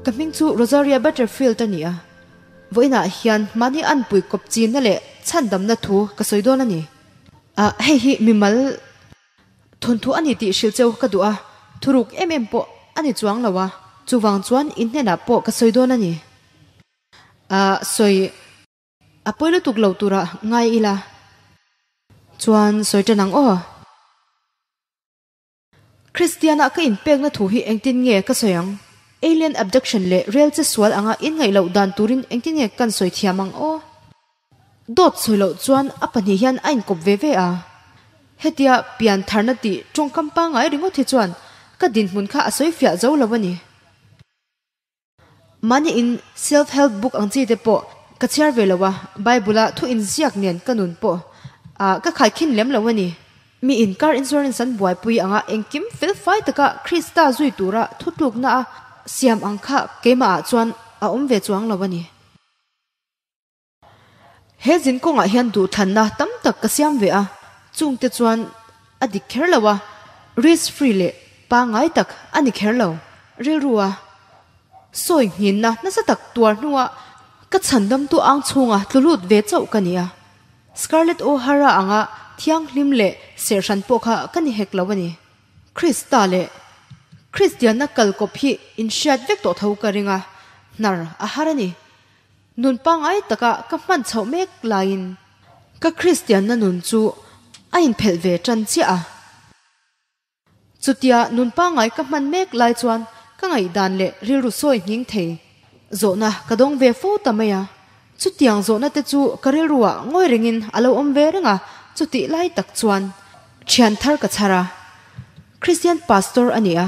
Ka hming chu Rosaria Butterfield a ni a, vawiinah hian mahni anpui kawp chinna leh chhandamna thu ka sawi dawn a ni. Ah, hei hi mimal thawnthu a ni tih hrilh cheu ka duh a, thuruk em em pawh a ni chuang lo a, chuvang chuan in hnenah pawh ka sawi dawn a ni. Ah, sawi a pawi lutuk lo turah ngai ila chuan sawi tan ang aw. Kristiana ka inpekna thu hi engtin nge ka sawi ang? Alien abduction leh rel che sual anga inngaih loh dan turin engtin nge kan sawi thiam ang aw? Dawt sawi loh chuan a pahnih hian a inkawp ve ve a. Hetia pian tharna tih tawngkam pangngai ringawt hi chuan ka dinhmun kha a sawi fiah zo lo a ni. Mahni in self help book ang chi te pawh ka chhiar ve lo a, Bible a thu inziak nen ka nun pawh ah ka khaikhin lem lo a ni. Mi in car insurance an buaipui anga engkim fel fai taka Krista zui tura thutlukna a siam ang kha keimah ah chuan a awm ve chuang lo a ni. He zin kawngah hian duhthlanna tam tak ka siam ve a, chungte chuan a dik kher lo a, risk free leh pangngai tak a ni kher lo. Rilru a sawi nghinna nasa tak tuar hnua ka chhandamtu ang chhunga tlu lut ve chauh ka ni a, Scarlett O'Hara anga thianghlim leh serhhran pawh kha ka ni hek lo a ni. Krista leh Kristianna kalkawp hi inhriat vek tawh tho ka ring a, hnar a har a ni. Nun pangngai taka ka hman chhoh mek laiin ka Kristianna nun chu a inphelh ve tan chiah a. Chutia nun pangngai ka hman mek lai chuan ka ngaihdan leh rilru sawi nghing thei zawhna ka dawng ve fo ta mai a. Chutiang zawhna te chu ka rilruah ngawi rengin a lo awm ve reng a, chutih lai tak chuan thian thar ka chhar a. Kristian Pastor a ni a,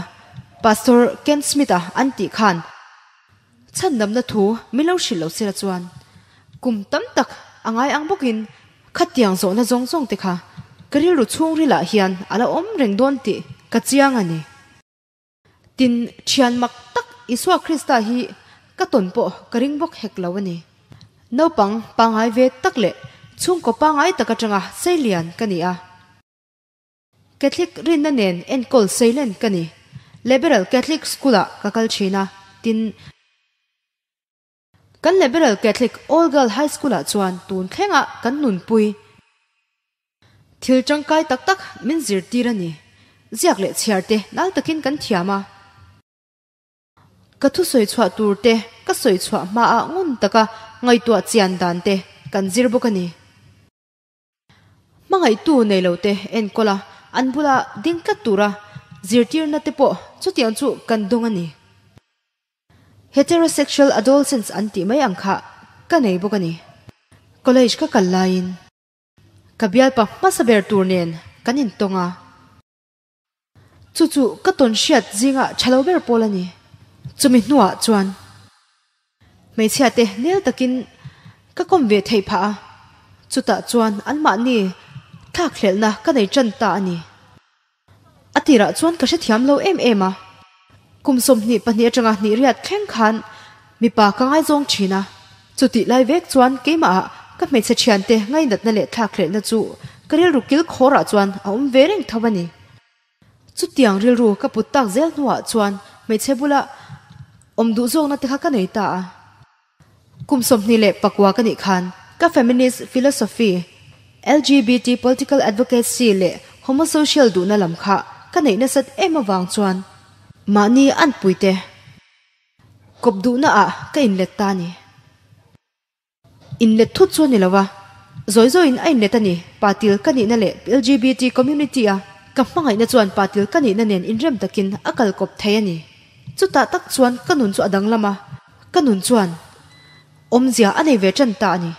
Pastor Ken Smith-a an tih khan Chhandamna thu min lo hrilh lo sela chuan kum tam tak a ngai ang bawkin khatiang zawhna zawng zawng te kha ka rilru chhungrilah hian a la awm reng dawn tih ka chiang a ni. Tin, thian mak tak Isua Krista hi ka tawn pawh ka ring bawk hek lo a ni. Naupang pangngai ve tak leh chhungkaw pangngai tak atanga seilian ka ni a. Catholic rinna nen enkawl seilen ka ni. Liberal Catholic School-ah ka kal thin a, tin, kan Liberal Catholic All Girl High School-ah chuan tun thlengah kan nunpui thil tangkai tak tak min zirtir a ni. Ziak leh chhiar te nal takin kan thiam a. Ka thusawi chhuah tur te ka sawi chhuah hmaah ngun taka ngaihtuah chian dan te kan zir bawk a ni. Hmangaihtu nei lo te enkawl a, an bula ding tlat tura zirtirna te pawh chutiang chu kan dawng a ni. Heterosexual adolescents an tih mai ang kha ka nei bawk a ni. College ka kal laiin ka bialpa hmasa ber tur nen kan intawng a. Chu chu ka tawn hriat zinga tha lo ber pawl a ni. Chumi hnuah chuan hmeichhia te nel takin ka kawm ve theih phah a, chutah chuan anmahni thlakhlelhna ka nei tan ta a ni. A tirah chuan ka hrethiam lo em em a, kum 22 atanga hnih riat thleng khan mipa ka ngaizawng thin a, chutih lai vek chuan keimahah ka hmeichhe thiante ngainatna leh thlakhlelhna chu ka rilru kil khawrah chuan a awm ve reng tho a ni. Chutiang rilru ka put tak zel hnuah chuan hmeichhe bula awm duh zawkna te kha ka nei ta a. Kum 24 ka nih khan ka feminist philosophy, LGBT political advocacy leh homosocial duhna lam kha ka neih nasat em avang chuan mahni anpuite kawp duhna ah ka inlet ta a ni. Inlet thut chu a ni lo a, zawi zawiin a inlet a ni. Patil ka nihna leh LGBT community a ka hmangaihna chuan patil ka nihna nen inrem takin a kal kawp thei a ni. Chutah tak chuan ka nun chu a danglam a, ka nun chuan awmzia a nei ve tan ta a ni.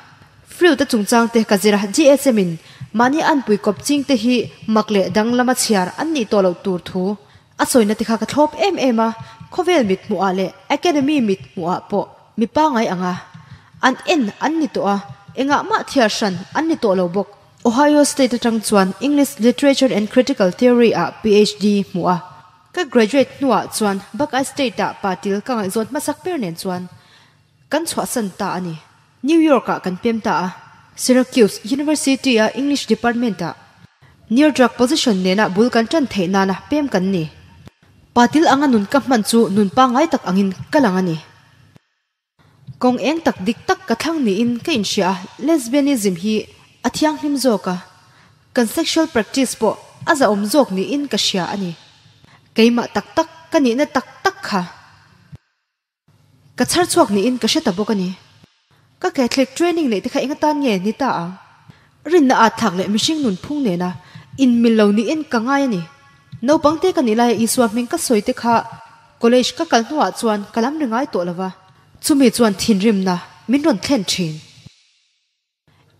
Freud-a chungchang te ka zir a, GSM in mahni anpui kawp ching te hi mak leh danglama chhiar an nih tawh loh tur thu a sawina te kha ka thlawp em em a, khawvel mit hmuhah leh academy mit hmuhah pawh mi pangngai anga an en an ni tawh a, engah mah thiar hran an ni tawh lo bawk. Ohio State atang chuan English Literature and Critical Theory ah PhD hmuh a, ka graduate hnuah chuan Buckeye State ah patil ka ngaihzawn hmasak ber nen chuan kan chhuahsan ta a ni. New York ah kan pem ta a, Syracuse University a English Department ah near drug position nena bul kan tan theih nana pem kan ni. Patil anga nun ka hman chu nun pangngai tak angin ka lang a ni. Kawng eng tak dik tak ka thlang niin ka inhria a, lesbianism hi a thianghlim zawk a, kan sexual practice pawh a zahawm zawk niin ka hria a ni. Keimah tak tak ka nihna tak tak kha ka chhar chhuak niin ka hre ta bawk a ni. Ka Catholic training neih te kha eng atan nge ni ta ang? Rinna at thlak leh mihring nun phung nena inmil lo niin ka ngai a ni. Naupang te ka nih laia Isua hming ka sawi te kha college ka kal hnuah chuan ka lam ri ngai tawh lo va, chumi chuan thinrimna min rawn thlen thin.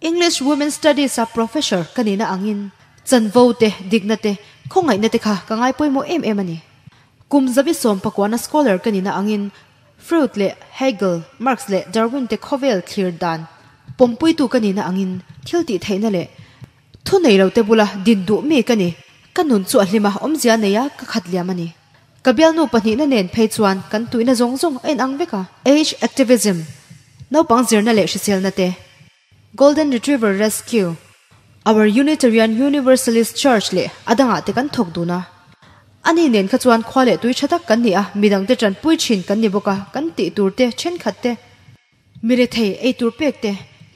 English Women Studies a Professor ka nihna angin chanvo te, dikna te, khawngaihna te kha ka ngai pawimawh em em a ni. Kum zabi sawm pakuana scholar ka nihna angin Freud leh Hegel, Marx leh Darwin te khawvel thlir dan pawmpuitu ka nihna angin thil tih theihna leh thu nei lo te bula din duh mi ka ni. Ka nun chu a hlim a, awmzia nei a ka khat liam a ni. Ka bialnu pahnihna nen phei chuan kan tuihna zawng zawng a inang vek a. Age Activism, Naupang zirna leh hriselna te, Golden Retriever Rescue, Our Unitarian Universalist Church leh a dangah te kan thawk dun a. Ani nen kha chuan khua leh tui tha tak kan ni a, midangte tanpui thin kan ni bawk a, kan tih tur te thenkhat te, mi rethei ei tur pek te,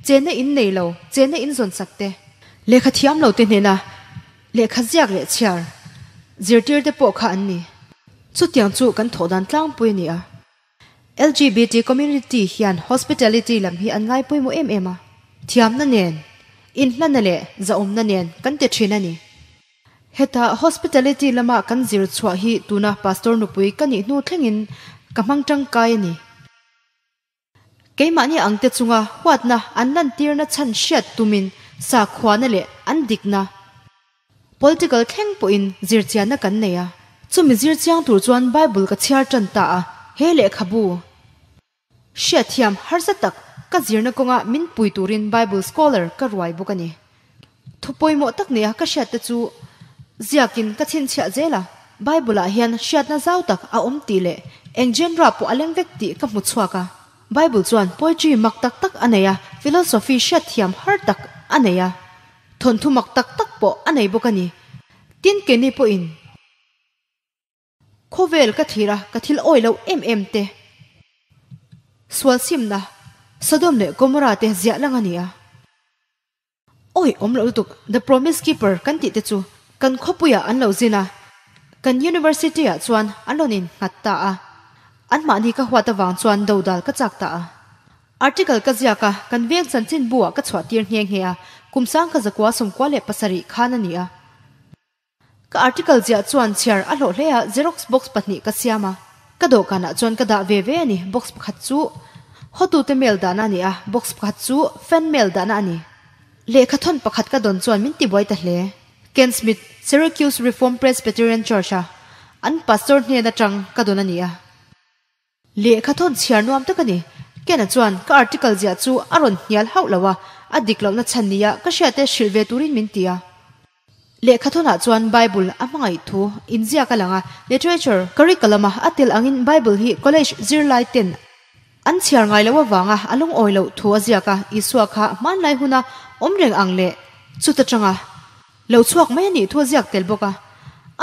chenna in nei lo, chenna in zawn sak te, lehkha thiam lo te hnena lehkha ziak leh chhiar zirtir te pawh kha an ni. Chutiang chu kan thawh dan tlangpui a ni a. LGBT community hian hospitality lam hi an ngai pawimawh em em a, thiamna nen, inhlanna leh zahawmna nen kan ti thin a ni. Heta hospitality lama kan zir chhuah hi tuna pastor nupui ka nih hnu thlengin ka hmang tangkai a ni. Keimahni angte chunga huatna an lantirna chhan hriat tumin sakhuana leh an dikna, Political thleng pawhin zirchianna kan nei a, chumi zir chiang tur chuan Bible ka chhiar tan ta a, he lehkhabu hriatthiam harsa tak ka zirna kawnga min pui turin Bible scholar ka ruai bawk a ni. Thu pawimawh tak nia ka hriatte chu ziakin ka chhinchhiah zel a, Bible-ah hian hriatna zau tak a awm tih leh eng genre pawh a leng vek tih ka hmu chhuak a. Bible chuan poetry mak tak tak a nei a, philosophy hriatthiam har tak a nei a. Thawnthu mak tak tak pawh a nei bawk a ni. Tin Kenny pawhin khawvel ka thlir a, ka thil awi loh em em te, sual simna, Sodom leh Gomorrah te ziah lang a ni a. Awi awm loh lutuk The Promise Keeper kan tih te chu kan khawpuiah an lo zin a, kan University ah chuan an rawn innghat ta a. Anmahni ka huat avang chuan dodal ka chak ta a. Article ka ziak a, kan veng chanchinbu ah ka chhuah tir nghe nghe a, kum sang ka zakua 97 khan a ni a. Ka article ziah chuan chhiar a hlawh hle a, xerox box pahnih ka siam a, ka dawhkanah chuan ka dah ve ve a ni, box pakhat chu hotute mail dahna a ni a, box pakhat chu fan mail dahna a ni. Lehkha thawn pakhat ka dawn chuan min tibuai ta hle. Ken Smith, Syracuse Reformed Presbyterian Church a an pastor hnen atang ka dawn a ni a. Lehkha thawn chhiar nuam tak a ni. Ken-a chuan ka article ziah chu a rawn hnial hauh lo a, a dik lohna chhan nia ka hriate hrilh ve turin min ti a. Lehkha thawnah chuan Bible a hmangaih thu inziak a lang a, literature curriculum-a a tel angin Bible hi college zirlai ten an chhiar ngai loh avanga a lungawi loh thu a ziak a, Isua kha hmanlai huna awm reng ang leh chuta tanga Lo chhuak mai a nih thu a ziak tel bawk a,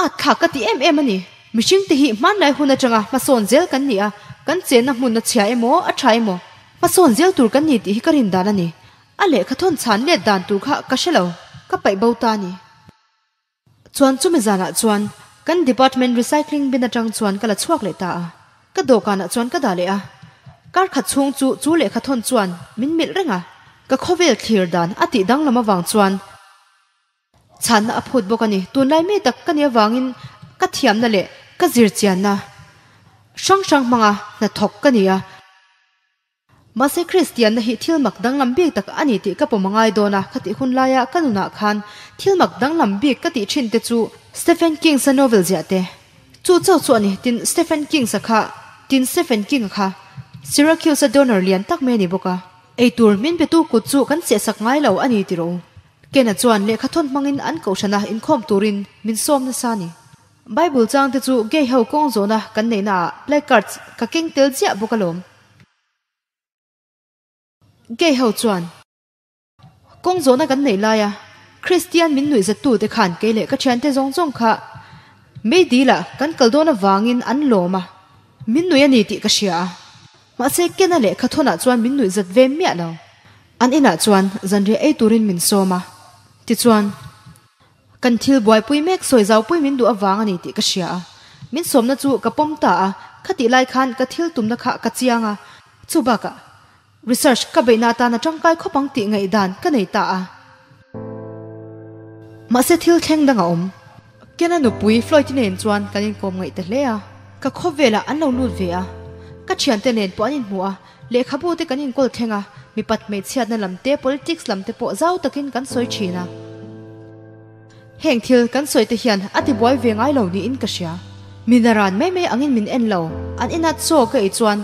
a thlak ka ti em em a ni. Mihring te hi hmanlai hun atanga hmasawn zel kan ni a, kan chenna hmun a chhia emaw a tha emaw hmasawn zel tur kan ni tih hi ka rin dan a ni. A lehkha thawn chhan let dan tur kha ka hre lo, ka paih bo ta a ni. Chuan chumi zanah chuan kan department recycling bin atang chuan ka la chhuak leh ta a, ka dawhkanah chuan ka dah leh a. Kar khat chhung chu chu lehkha thawn chuan min milh reng a, ka khawvel thlir dan a tih danglam avang chuan Chhanna a phut bawk a ni. Tunlai mi tak ka nih avangin ka thiamna leh ka zirchianna hrang hrang hmanga hnathawk ka ni a. Mahse Kristianna hi thil mak danglam bik tak a ni tih ka pawm a ngai dawn a, khatih hun laia ka nunah khan thil mak danglam bik ka tih thin te chu Stephen King-a novel ziah te chu chauh chu a ni. Tin Stephen King-a kha tin Stephen King-a kha Syracuse-a donor lian tak mai a ni bawk a. Eitur min petu kut chu kan chehsak ngai lo a ni tiraw? Kena chuan lehkha thawn hmangin an kohhrana inkhawm turin min sawm nasa a ni. Bible changte chu gay ho kawng zawhna kan neihna ah placards ka keng tel chiah bawk alawm. Gay ho chuan kawng zawhna kan neih laia Kristian min nuihzattu te khan kei leh ka thiante zawng zawng kha meidil ah kan kal dawn avangin an lawm a, min nuih a ni tih ka hria a. Mahse Ken-a lehkha thawnah chuan min nuih zat ve miah lo. An inah chuan zanriah ei turin min sawm a. Tichuan, kan thil buaipui mek sawi zaupui min duh avang a ni tih ka hria a. Min sawmna chu ka pawm ta a, khatih lai khan ka thil tumna kha ka chiang a. Chu bakah, research ka beihna atana tangkai khawp ang tih ngaihdan ka nei ta a. Mahse thil thleng dang a awm. Ken-a nupui Floyd-i nen chuan kan inkawm ngaih ta hle a. Ka khawvelah an lo lut ve a. Ka thiante nen pawh an inhmu a, lehkhabu te kan inkawl thleng a, mipat hmeichhiatna lam te, politics lam te pawh zau takin kan sawi thin a. Heng thil kan sawi te hian a tibuai ve ngai lo niin ka hria. Mi naran mai mai angin min en lo, an ina chaw ka ei chuan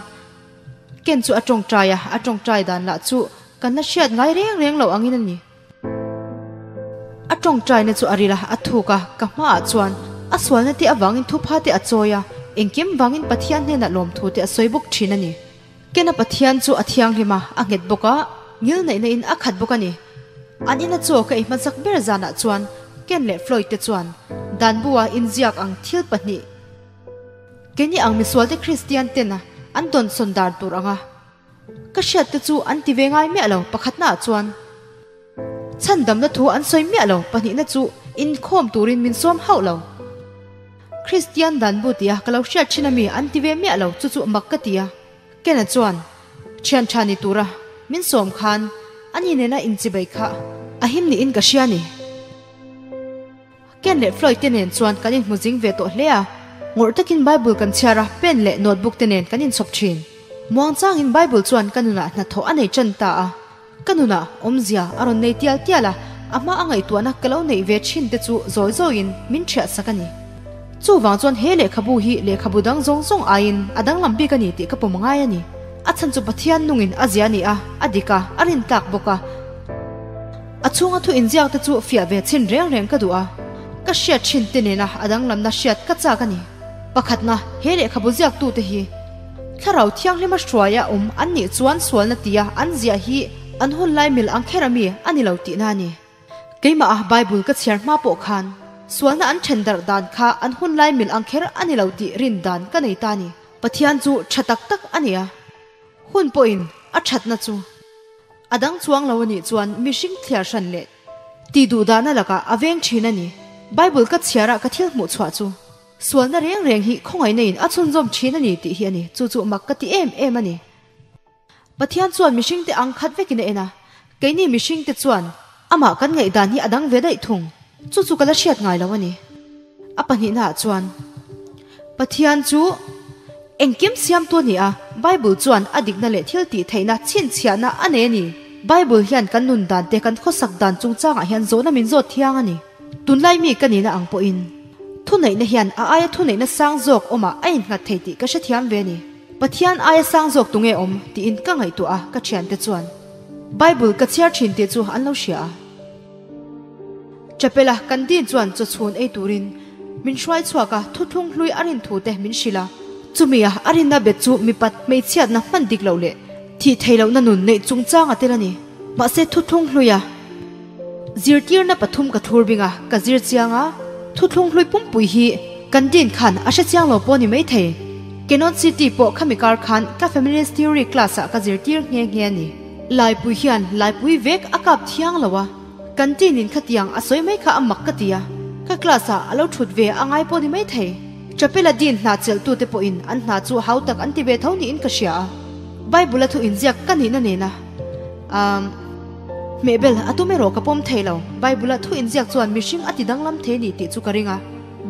Ken chu a tawngtai a, a tawngtai dan lah chu kan la hriat ngai reng reng lo angin a ni. A tawngtaina chu a ril a, a thuk a, ka hmaah chuan a sualna te avangin thupha te a chawi a, engkim vangin Pathian hnenah lawmthu te a sawi bawk thin a ni. Kena Pathian chu a thianghlim a, a nghet bawk a, ngilneihna in a khat bawk a ni. An ina chaw ka ei hmasak ber zanah chuan Ken leh Floyd te chuan danbu-a inziak ang thil pahnih Keini ang misualte Kristian tena an dawnsawn dar tur anga ka hriat te chu an ti ve ngai miah lo, pakhatnaah chuan chhandamna thu an sawi miah lo, pahnihna chu inkhawm turin min sawm hauh lo. Kristian dan bu tia ka lo hriat thin ami an ti ve miah lo, chu chu mak ka ti a. Kena chuan thian tha ni tura min sawm khan ani nena inchibai kha a him niin ka hria ni. Ken leh Floyd te nen chuan kan inhmu zing ve tawh hle a, ngawrh takin Bible kan chhiar a, pen leh notebook te nen kan inchhawp thin. Muangchangin Bible chuan ka nunah hnathawh a nei tan ta a, ka nunah awmzia a rawn nei tial tial a, a hma a ngaihtuahna ka lo neih ve thin te chu zawi zawiin min ṭhiah sak a ni. Chuvang chuan he lehkhabu hi lehkhabu dang zawng zawng aiin a danglam bik a ni tih ka pawm ngai a ni. A chhan chu Pathian nungin a zia a ni a, a dik a, a rintlak bawk a. A chhunga thu inziak te chu fiah ve chhin reng reng ka duh a, ka hriat thin te nena a danglamna hriat ka chak a ni. Pakhatna, he lehkhabu ziaktute hi Thlarau Thianghlima hruaia awm an nih chuan sualna tia an ziah hi an hun lai mil ang kher ami a ni lo tihna a ni. Keimah a Bible ka chhiar hma pawh khan sualna an then darh dan kha an hun lai mil ang kher a ni lo tih rin dan ka nei ta a ni. Pathian chu tha tak tak a ni a, hun pawhin a thatna chu. A dang chuang lo a nih chuan mihring thliar hran leh tih duh dahna lakah a veng thin a ni. Bible ka chhiar a ka thil hmuh chhuah chu sualna reng reng hi khawngaihna in a chhunzawm thin a ni tih hi a ni. Chu chu mak ka ti em em a ni. Pathian chuan mihring te ang khat vekin a en a, keini mihring te chuan amah kan ngaihdan hi a dang ve daih thung. Chu chu ka la hriat ngai lo a ni. A pahnihna ah chuan Pathian chu engkim siamtu a ni a, Bible chuan a dikna leh thil tih theihna chhinchhiahna a nei a ni. Bible hian kan nun dan te kan khawsak dan chungchangah hian zawhna min zawt thiang a ni. Tunlai mi ka nihna ang pawhin thuneihna hian a aia thuneihna sang zawk awmah a innghat thei tih ka hrethiam ve a ni. Pathian aia sang zawk tunge awm tiin ka ngaihtuah a, ka thiante chuan Bible ka chhiar thin tih chu an lo hria a. Chapela kan din chuan chaw chhun ei turin min hruai chhuak a, thuthlung hlui a rin thu te min hrilh a. Chumi a a rinna bet chu mipat hmeichhiatna hman dik loh leh thih theih lohna nun neih chungchang a tel a ni. Mahse thuthlung hlui a zirtirna pathum ka thlur bing a, ka zir chiang a, thuthlung hlui pumpui hi kan din khan a hre chiang lo pawh ni maithei. Canon City pawh khami kar khan ka Feminist Theory class ah ka zirtir nghe nghe a ni. Laipui hian laipui vek a kap thiang lo a, canteen in khatiang a sawi mai kha a mak ka ti a, ka class ah a lo thut ve a ngai pawh ni mai thei. Chapel a dean hna chelh tute pawhin an hna chu hau tak an ti ve tho niin ka hria a, Bible a thu inziak ka nihna nena umm hmehbel a tum erawh ka pawm thei lo, Bible a thu inziak chuan mihring a ti danglam thei ni tih chu ka ring a.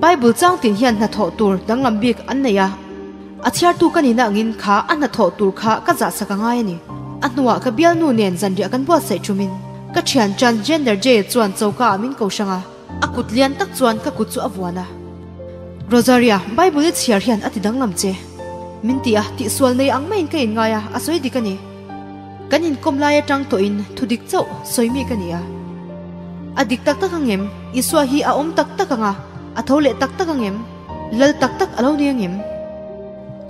Bible changtin hian hnathawh tur danglam bik an nei a, a chhiartu ka nihna angin kha a hnathawh tur kha ka zahsak a ngai a ni. A hnuah ka bialnu nen zanriah kan buatsaih thumin ka thian transgender Jay chuan choka ah min ko hrang a, a kut lian tak chuan ka kut chu a vuan a. Rosaria, Bible i chhiar hian a ti danglam che. Min ti a, tihsual nei ang maiin ka inngai a, a sawi dik a ni. Kan inkawm lai atang tawhin thu dik chauh sawi mi ka ni a. A dik tak tak ang em? Isua hi a awm tak tak ang a, a tho leh tak tak ang em? Lal tak tak a lo ni ang em?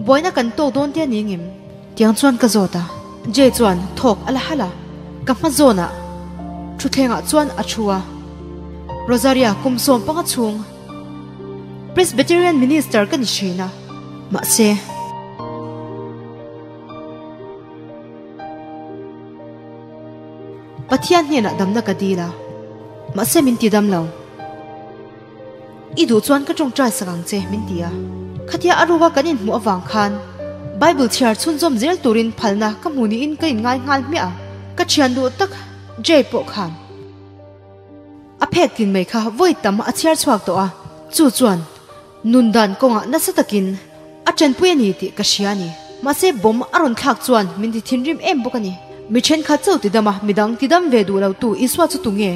Buaina kan tawk dawn te a ni ang em? Tiang chuan ka zawt a. Jay chuan thawk a la halh a, ka hma zawnah thutthlengah chuan a thu a. Rosaria kum 15 chhung Presbyterian Minister ka ni thin a, mahse. Pathian hnenah damna ka dil a, mahse min ti dam lo. I duh chuan ka tawngtai sak ang che, min ti a. Khatia a ruka kan inhmuh avang khan Bible chhiar chhunzawm zel turin phalna ka hmu niin ka inngai nghal hmiah a. Ka thian duh tak Jay pawh khan a phek tin mai kha vawi tam a chhiar chhuak tawh a, chu chuan nun dan kawngah nasa takin a tanpui a ni tih ka hria a ni. Mahse bomb a rawn thlak chuan min ti thinrim em bawk a ni. Mi thenkhat chauh tidam a, midang tidam ve duh lo tu Isua chu tunge?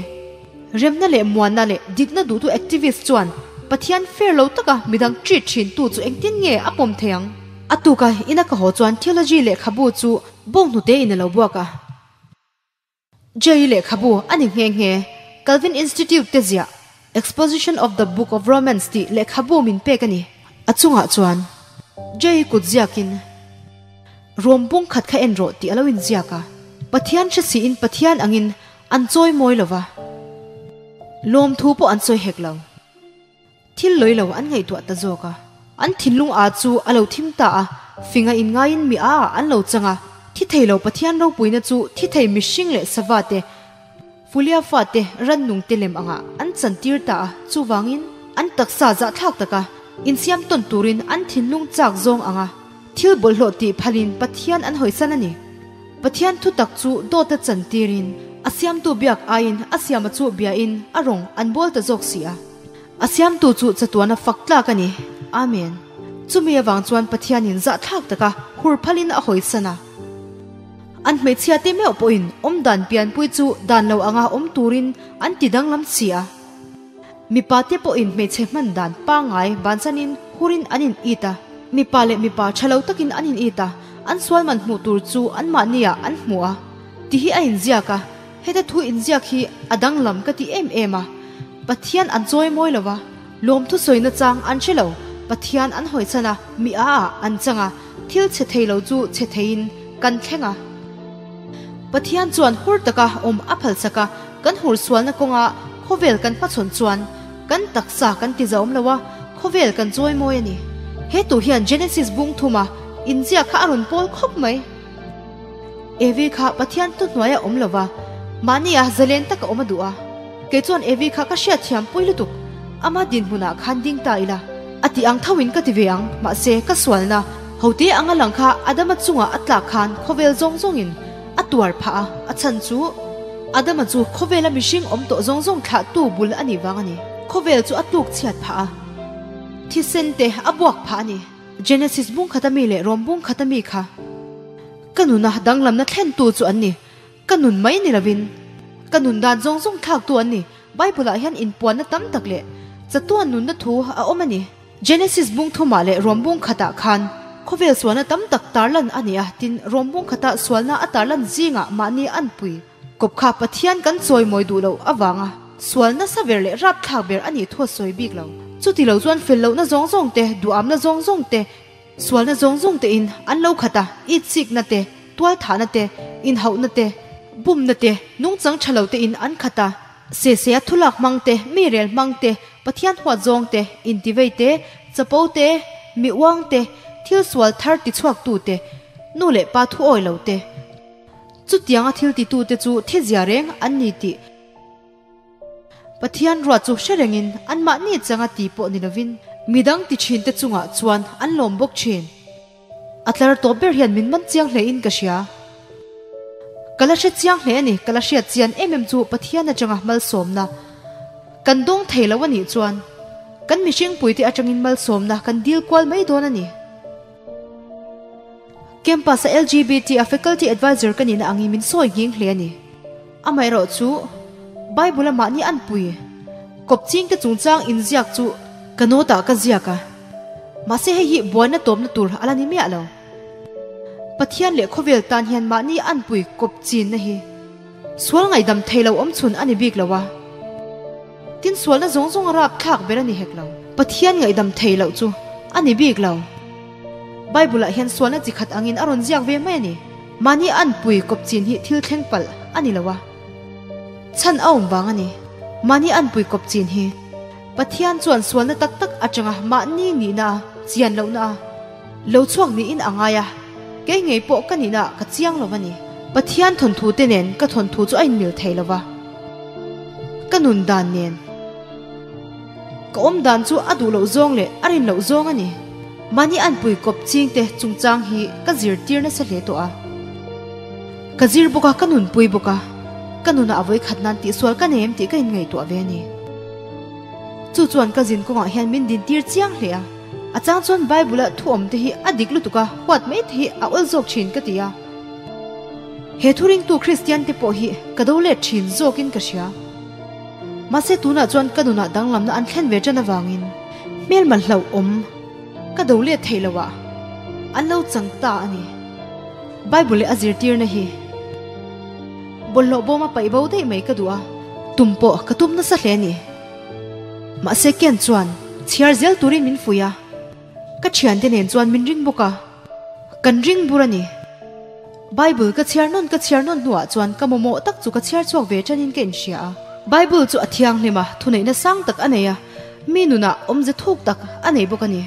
Remna leh muanna leh dikna duhtu activist chuan Pathian fair lo taka midang treat thin tu chu engtin nge a pawm thei ang? A tuka ina ka haw chuan theology lehkhabu chu bawnghnute in a lo buak a. Jay lehkhabu a ni nghe nghe. Calvin Institute te ziah Exposition of the Book of Romans tih lehkhabu min pek a ni. A chungah chuan Jay kut ziakin Rom bung khat kha en rawh tih a lo inziak a. Pathian hre siin Pathian angin An chawi mawi lo va, lawmthu pawh an sawi hek lo. Thil lawi lo an ngaihtuah ta zawk a. An thinlung â chu a lo thim ta a, finga inngaiin mi â an lo chang a. Thi thei lo Pathian ropuina chu thi thei mihring leh sava te, Fulia fate rannung te lem angah an chantir ta a, chuvangin an taksa zahthlak taka insiam tawn turin an thinlung chak zawng anga thil bawlhhlawh tih phalin Pathian an hawisan a ni. Pathian thutak chu dawta chantirin a siamtu biak aiin a siama chu biain a rawng an bawl ta zawk si a. A siamtu chu chatuana fak tlak a ni. Amen. Chumi avang chuan Pathianin zahthlak taka hur phalin a hawisan a. An hmeichhia te meuh pawhin awmdan pianpui chu dan lo anga awm turin an ti danglam si a. Mipa te pawhin hmeichhe hman dan pangngai bansanin hurin an in it a. Mipa leh mipa tha lo takin an in it a, an sualman hmuh tur chu anmahniah an hmu a ti hi a inziak a. Heta thu inziak hi a danglam ka ti em em a. Pathian an chawi mawi lo va, lawmthu sawi nachang an hre lo. Pathian an hawichhan a, mi a ah an chang a, thil chhe thei lo chu chhe theiin kan thleng a. Pathian chuan hur taka awm a phalsak a, kan hur sualna kawnga khawvel kan hmachhawn chuan kan taksa kan ti zauhawm lo a, khawvel kan chawi mawi a ni. He tu hian Genesis bung thuma inziak kha a rawn pawl khawp mai. Evi kha Pathian thuhnuai a awm lo va, mahnia zalen taka awm a duh a. Kei chuan Evi kha ka hriatthiam pui lutuk, ama dinhmunah khan ding ta ila. A tih ang thoin ka ti ve ang, mahse ka sualna hote anga lang kha Adama chungah a tlak khan khawvel zawng zawngin a tuar phah a, a chhan chu Adama chu khawvela mihring awm tawh zawng zawng thlahtu bul a nih vang a ni. Khawvel chu a tluk chhiat phah a, thisen te a buak phah a ni. Genesis bung khata mi leh Rom bung khata mi kha ka nuna danglamna thlentu chu an ni. Ka nun mai ni lovin ka nun dan zawng zawng thlaktu an ni. Bible-ah hian inpuanna tam tak leh chatuan nunna thu a awm a ni. Genesis bung thumah leh Rom bung khatah khan khawvel sualna tam tak tarlan a ni a, tin Rom bung khata sualna a tarlan zingah mahni an pui kawp kha Pathian kan chawimawi duh loh avanga sual nasa ber leh rapthlak ber a nih thu a sawi bik lo. Chuti lo chuan fel lohna zawng zawng te, duhamna zawng zawng te, Sualna zawng zawng tein an lo khat a, itsikna te, tualthahna te, inhauhna te, bumna te, nungchang tha lo tein an khat a, sesea thulak hmang te, mi rel hmang te, Pathian huat zawng te, intivei te, chapo te, mi uang te, thil sual thar tichhuaktu te, nu leh pa thu awi lo te. Chutianga thil titute chu thizia reng an ni tih. Pathian ruat chu hre rengin anmahni changa ti pawh ni lovin midang ti thinte chungah chuan an lawm bawk thin. A tlar tawp ber hian min man chiang hle in ka hria. Ka la hre chiang hle a ni, ka la hriat chian em em chu Pathian atanga malsawmna kan dawng thei lo a nih chuan kan mihring puite atangin malsawmna kan dil kual mai dawn a ni. Campus a LGBT a faculty advisor ka nihna angin min sawi nghing hle a ni. Amaherawh chu, Bible a mahni an pui kawp chingte chungchang inziak chu ka note ah ka ziak a, mahse hei hi buaina tawpna tur a la ni miah lo. Pathian leh khawvel tan hian mahni an pui kawp chinna hi sual ngaihdam thei lo awm chhun a ni bik lo a, tin sualna zawng zawng a rapthlak ber a ni hek lo. Pathian ngaihdam thei loh chu a ni bik lo. Bible ah hian sualna chi khat angin a rawn ziak ve mai a ni. Mahni anpui kawp chin hi thil thleng palh a ni lo a, chhan a awm vang a ni. Mahni anpui kawp chin hi Pathian chuan sualna tak tak atanga mahni nihna a chian lohna a lo chhuak niin a ngai a, kei ngei pawh ka nihna ah ka chiang lo a ni. Pathian thawnthu te nen ka thawnthu chu a inmil thei lo va, ka nun dan nen ka awm dan chu a duh loh zawng leh a rin loh zawng a ni. Mahni anpui kawp ching te chungchang hi ka zirtir nasa hle tawh a. Ka zir bawk a, ka nunpui bawk a, ka nunah a vawikhat nan tihsual ka nei em tih ka inngaihtuah ve a ni. Chu chuan ka zin kawngah hian min dintir chiang hle a, a chang chuan Bible-a thu awm te hi a dik lutuk a, huat mai te hi a awl zawk thin ka ti a. He thu ringtu Kristian te pawh hi ka do let thin zawkin ka hria. Mahse tunah chuan ka nunah danglamna an thlen ve tan avangin hmelma hlauhawm ka do let theih loh ah an lo chang ta a ni. Bible leh a zirtirna hi bawlhhlawh bawma paih bo daih mai ka duh a, tum pawh ka tum nasa hle a ni. Mahse Ken chuan chhiar zel turin min fuih a, ka thiante nen chuan min ring bawk a, kan ring bur a ni. Bible ka chhiar nawn ka chhiar nawn hnuah chuan ka mamawh tak chu ka chhiar chhuak ve tanin ka inhria a. Bible chu a thianghlim a, thuneihna sang tak a nei a, mi nunah awmze thuk tak a nei bawk a ni.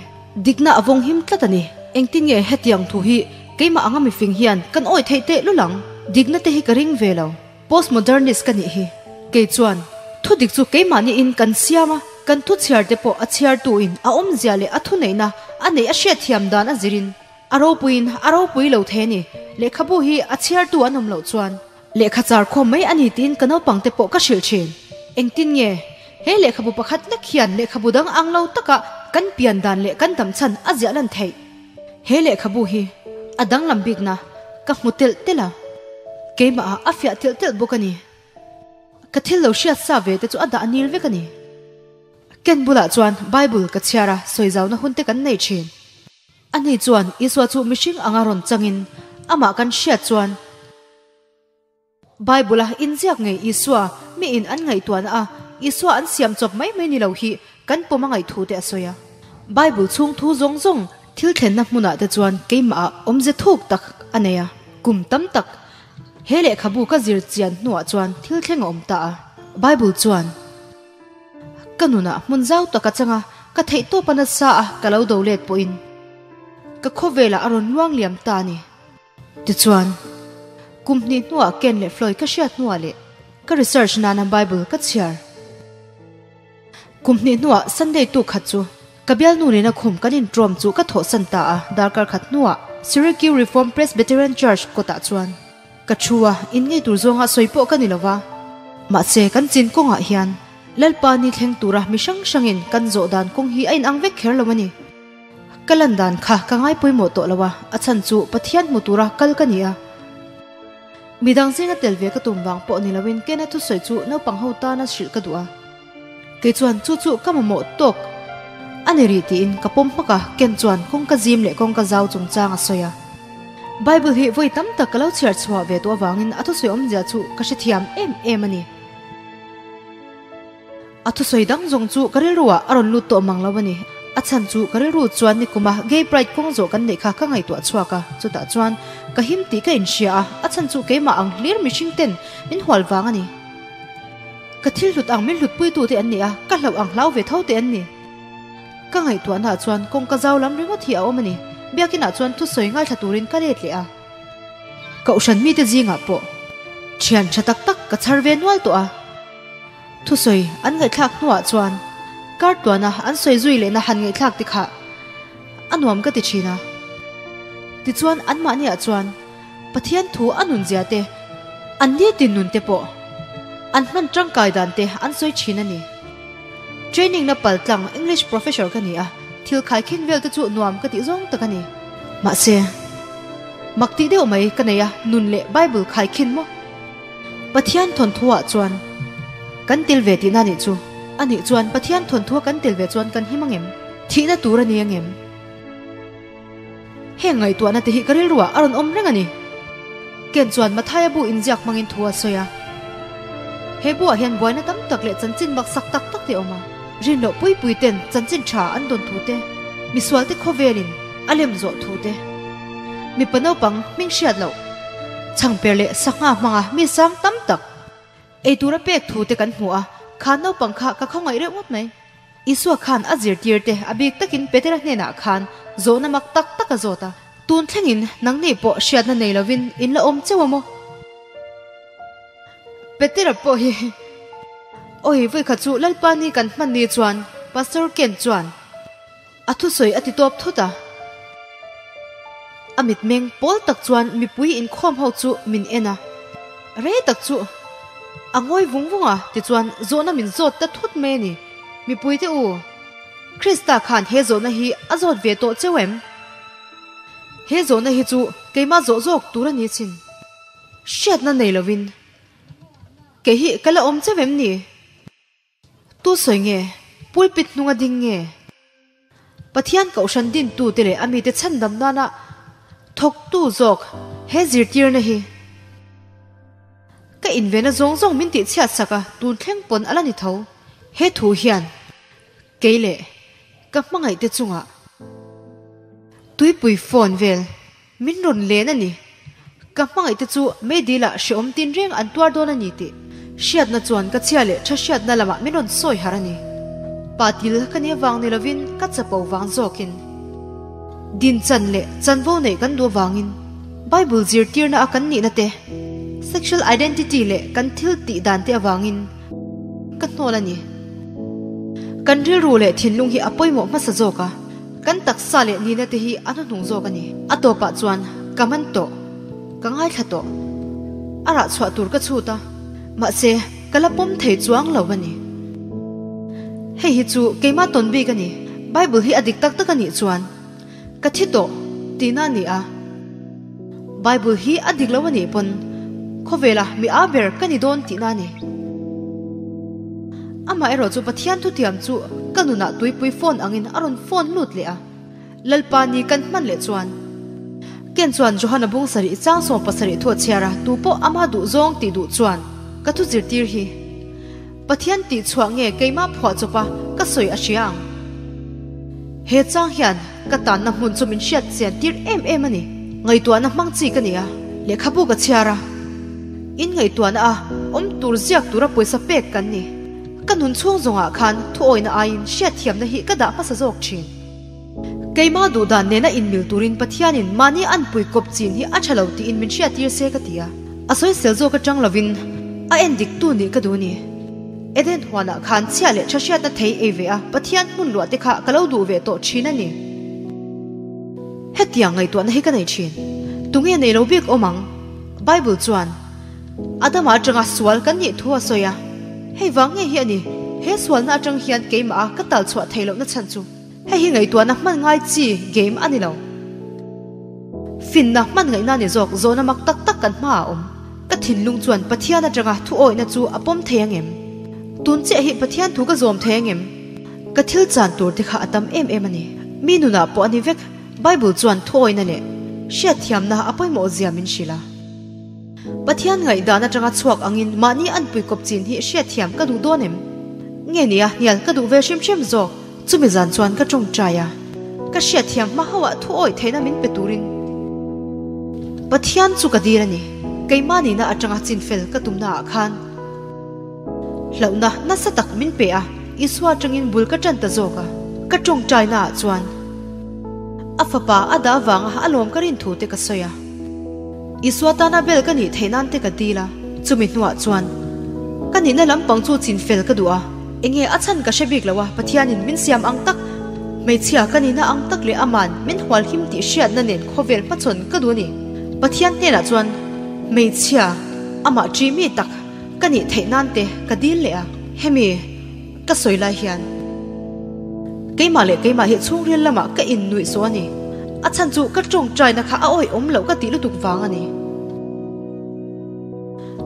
Dikna a vawng him tlat a ni. Engtin nge hetiang thu hi keimah anga mifing hian kan awih theih teh lul ang? Dikna te hi ka ring ve lo. Postmodernist ka nih hi. Kei chuan, thu dik chu keimahniin kan siam a, kan thu chhiar te pawh a chhiartuin a awmzia leh a thuneihna a neih a hriatthiam dan a zirin a ropuiin a ropui lo thei a ni. Lehkhabu hi a chhiartu an awm loh chuan Lehkha char khawm mai a ni tiin ka naupang te pawh ka hrilh thin. Engtin nge? He lehkhabu pakhat lek hian lehkhabu dang ang lo taka kan pian dan leh kan dam chhan a ziah lan theih. He lehkhabu hi a danglam bikna ka hmu telh telh a, keimah ah a fiah telh telh bawk a ni. Ka thil lo hriat sa ve te chu a dah nil vek a ni. Ken bulah chuan Bible ka chhiar a, sawizauna hun te kan nei thin. Ani chuan Isua chu mihring anga rawn changin amah kan hriat chuan Bible-a inziak ngei Isua miin an ngaihtuahna a Isua an siam chawp mai mai ni lo hi kan pawm a ngaihthu te a sawi a. Bible chhung thu zawng zawng thil thlenna hmunah te chuan keimahah awmze thuk tak a nei a. Kum tam tak he lehkhabu ka zir chian hnuah chuan thil thleng a awm ta a. Bible chuan ka nunah hmun zau tak a chang a, ka theihtawp a nasa a ka lo do let pawhin ka khawvelah a rawn luang liam ta a ni. Tichuan, kum hnih hnuah Ken leh Floyd ka hriat hnuah leh ka research nana Bible ka chhiar. Kum hnih hnuah Sunday tuk khat chu ka bialnu nena khum kan intrawm chu ka thawhsan ta a, darkar khat hnuah Syracuse Reformed Presbyterian Church kawtah chuan ka thu a, in ngei tur zawnga sawi pawh ka ni lo va. Mahse, kan chin kawngah hian Lalpa ni thleng tura mi hrang hrangin kan zawh dan kawng hi a inang vek kher lo a ni. Ka lan dan kha ka ngai pawimawh tawh lo a, a chhan chu Pathian hmu tura kal ka ni a. Midang zinga tel ve ka tum vang pawh ni loin Kena thusawi chu naupang ho tana hrilh ka duh a. Kei chuan chu chu ka mamawh tawk a ni rih tiin ka pawm hmak a, Ken chuan kawngka zim leh kawngka zau chungchang a sawi a. Bible hi vawi tam tak ka lo chhiar chhuah ve tawh avangin a thusawi awmzia chu ka hrethiam em em a ni. A thusawi dang zawng chu ka rilruah a rawn lut tawh mang lo a ni. A chhan chu ka rilru chuan nikuma Gay Pride kawng zawh kan neih kha ka ngaihtuah chhuak a, chutah chuan ka him tih ka inhria a, a chhan chu keimah ang hlir mihring ten min hual vang a ni. Ka thil hlut ang min hlutpuitu te an ni a, ka hlauh ang hlau ve tho te an ni. Ka ngaihtuahnaah chuan kawngka zau lam ringawt hi a awm a ni. Biakinah chuan thusawi ngaithla turin ka let leh a. Kohhran mite zingah pawh thian tha tak tak ka chhar ve nual tawh a. Thusawi an ngaihthlak hnuah chuan kar tuana an sawi zui lehna han ngaihthlak te kha a nuam ka ti thin a. Tichuan anmahniah chuan Pathian thu a nunzia te, an nitin nun te pawh an hman tangkai dan te an sawi thin a ni. Training na pal tlang English professor ka ni a, thil khaikhin vel te chu nuam ka tih zawng tak a ni. Mahse, mak tih deuh mai ka nei a, nun leh Bible khaikhin maw? Pathian thawnthuah chuan kan tel ve tihna nih chu. A nih chuan Pathian thawnthua kan tel ve chuan kan him angem? Thihna tur a ni angem? Heng ngaihtuahna te hi ka rilruah a rawn awm reng a ni. Ken chuan Mathaia bu inziak hmangin thu a sawi a. He buah hian buaina tam tak leh chanchin maksak tak tak te a awm a. Rinloh puipui ten chanchin tha an dawn thu te, misualte khawvelin a lem zawh thu te, mipa naupang hming hriat loh, chhangper leh sangha hmanga mi sang tam tak ei tura pek thu te kan hmu a, kha naupang kha ka khawngaih reuh ngawt mai. Isua khan a zirtir te a bik takin Petera hnenah khan zawhna mak tak tak a zawt a, Tun thlengin nangni pawh hriatna nei lovin in la awm cheu a maw? Petera pawh hi Awi vawikhat chu Lalpa ni kan hman ni chuan Pastor Ken chuan a thusawi a ti tawp thut a. A mitmeng pawl tak chuan mipui inkhawm ho chu min en a, rei tak chu a ngawi vung vung a tichuan zawhna min zawt ta thut mai a ni. Mipui te u, Krista khan he zawhna hi a zawt ve tawh cheu em? He zawhna hi chu keimah zawh zawk tur a ni chin. Hriatna nei lovin kei hi ka la awm cheu em ni? Tu sawi nge? Pulpit hnunga ding nge? Pathian kohhran dintute leh a mite chhandam nana thawktu zawk he zirtirna hi ka invena zawng zawng min tihchhiat sak a, tun thleng pawn a la ni tho. He thu hian kei leh ka hmangaihte chungah tuipui phone vel Min rawn len a ni. Ka hmangaih te chu meidil ah hreawm tin reng an tuar dawn a ni tih hriatna chuan ka chhia leh tha hriatna lamah min rawn sawi harh a ni. Pa til ka nih avang ni lovin ka chapo vang zawkin din chan leh chanvo neih kan duh avangin Bible zirtirna a kan nihna te, sexual identity leh kan thil tih dan te avangin ka hnawl a ni. Kan rilru leh thinlung hi a pawimawh hmasa zawk a. Kan taksa leh nihna te hi a hnuhnung zawk a ni. A tawpah chuan ka man tawh, ka ngaithla tawh. A rah chhuah tur ka chhut a, mahse ka la pawm thei chuang lo a ni. Hei hi chu keimah tawn bik a ni. Bible hi a dik tak tak a nih chuan ka thi tawh tihna a ni a. Bible hi a dik lo a nih pawn khawvela mi a ber ka ni dawn tihna a ni. Amaherawh chu Pathian thutiam chu ka nunah tuipui phone angin a rawn phone lut leh a, Lalpa ni kan hman leh chuan. Ken chuan Johana bung sarih chang 70 thu a chhiar a, tupawh ama duh zawng tih duh chuan ka thu zirtir hi Pathian tih chhuah nge keimah phuah chawpa ka sawi a hria ang. He chang hian ka tanna hmun chu min hriat chian tir em em a ni. Ngaihtuahna hmang chi ka ni a, lehkhabu ka chhiar a. In ngaihtuahna a awm tur ziak tura pawisa pek kan ni. Ka nun chhung zawngah khan thuawina aiin hriatthiamna hi ka dah hmasa zawk thin. Keimah duhdan nena inmil turin Pathianin mahni anpui kawp chin hi a tha lo tiin min hriattir se ka ti a. A sawisel zawk atang lovin a en dik tu nih ka duh ni. Eden huanah khan chhiah leh tha hriatna thei ei ve a Pathian hmun luah te kha ka lo duh ve tawh thin a ni. Hetiang ngaihtuahna hi ka nei thin. Tunge nei lo bik awm ang? Bible chuan Adama atanga sual kan nih thu a sawi a, hei vang nge hi a ni, he sualna atang hian keimah a ka tal chhuah theih lohna chhan chu hei hi ngaihtuahna hman ngai chi game a ni lo. Finna hman ngaihna ni zawk zawhna mak tak tak kan hmaah a awm. Ka thinlung chuan Pathian atanga thu awihna chu a pawm thei angem? Tun chiah hi Pathian thu ka zawm thei angem? Ka thil chan tur te kha a tam em em a ni. Mi nunah pawh a ni vek. Bible chuan thuawina leh hriatthiamna a pawimawh zia min hrilh a. Pathian ngaihdan atanga chhuak angin mahni anpui kawp chin hi hriatthiam ka duh dawn em? Nge nia, hnial ka duh ve hrim hrim zawk. Chumi zan chuan ka tawngtai a, ka hriatthiam hma ho ah thuawi theihna min pe turin Pathian chu ka dil a ni. Keimah nihna atanga chinfel ka tumna ah khan Hlauhna nasa tak min pe a, Isua atangin bul ka tan ta zawk a, ka tawngtaina ah chuan a fapa a dah avanga a lawm ka rin thu te ka sawi a. Isua tana bel ka nih theih nan te ka dil a, chumi hnuah chuan ka nihna lampang chu chin fel ka duh a, enge a chhan ka hre bik lo a, Pathianin min siam ang tak, hmeichhia ka nihna ang tak leh aman min hualhim tih hriatna nen khawvel hmachhawn ka duh a ni. Pathian hnenah chuan hmeichhia amah ṭi mi tak, Ka nih theih nan te ka dil leh a, hemi ka sawi lai hian keimah leh keimah hi chhungril lamah ka innuih suh a ni. A chhan chu ka tawngtaina kha a awihawm loh ka tih lutuk vang a ni.